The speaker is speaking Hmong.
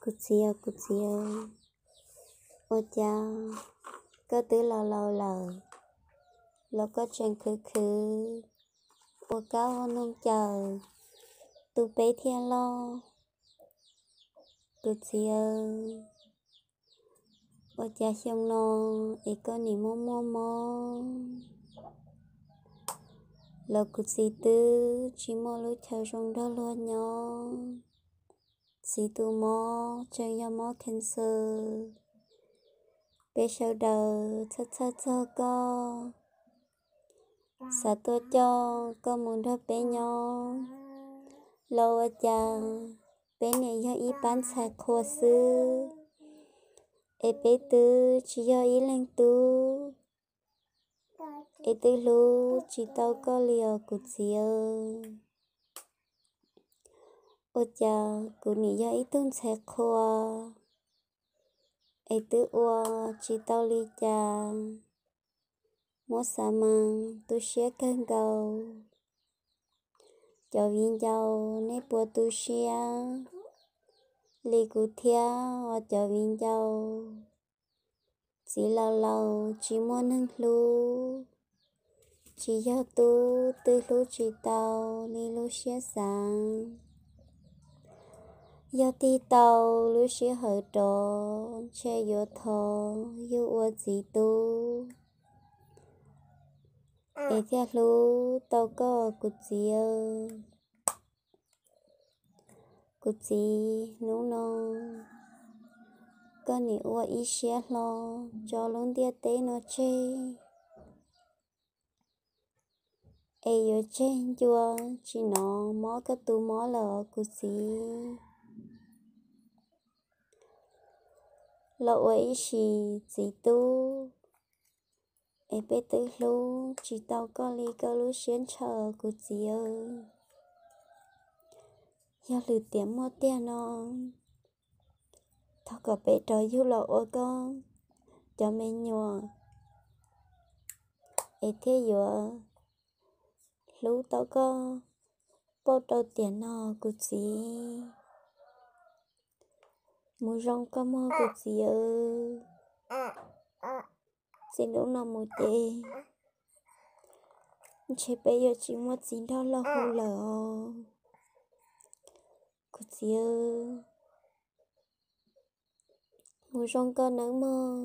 Kuv txiv, kuv txiv, ua cas koj twb laus laus lawm los koj tseem khwv khwv ua kab ua noog cawm tu peb thiab loj? Kuv txiv, ua cas xyoo no es koj nim muaj muaj mob los kuv txiv twb tsis muaj lub chaw zoo nrog luag nyob. Txiv tus mob tseem yog mob cancer. Peb sawv daws txhawj txhawj txog koj, xav tuaj coj koj mus nrog peb nyob los ua cas peb nim yog ib pab ntxhais qhua xwb es peb twb tsis yog ib leeg tub es twb hlub tsis tau koj li os kuv txiv. Ua cas kuv nim yog ib tug ntxhais qhua es twb ua tsis tau li cas. Muab xav mas tu siab kawg nkaus. Cov viv ncaus nej puas tu siab li kuv thiab os cov viv ncaus? Txiv laus laus tsis muaj neeg hlub, tsis yog tub twb hlub tsis tau li lub siab xav. Yog tig tau lub sij hawm rov ntshe yuav thov yug ua txiv tub es thiaj hlub tau koj kuv txiv. Kuv txiv, hnub no koj nim ua ib siab hlo tso lub ntiaj teb no tseg es yuav tseg ncua tsis hnov mob koj tus mob lawm os kuv txiv. Los ua ib sim txiv tub es peb twb hlub tsis tau koj li koj lub siab ntshaw kuv txiv. Yog lwm tiam muaj tiag no thov kom peb rov yug los ua koj cov me nyuam es thiaj yuav hlub tau koj pauj rau tiam no kuv txiv. Mus zoo koj mog kuv txiv. Txij hnub no mus ces ntshe peb yuav tsis muaj txiv nrog luag hu lawm os kuv txiv. Mus zoo koj nawb mog.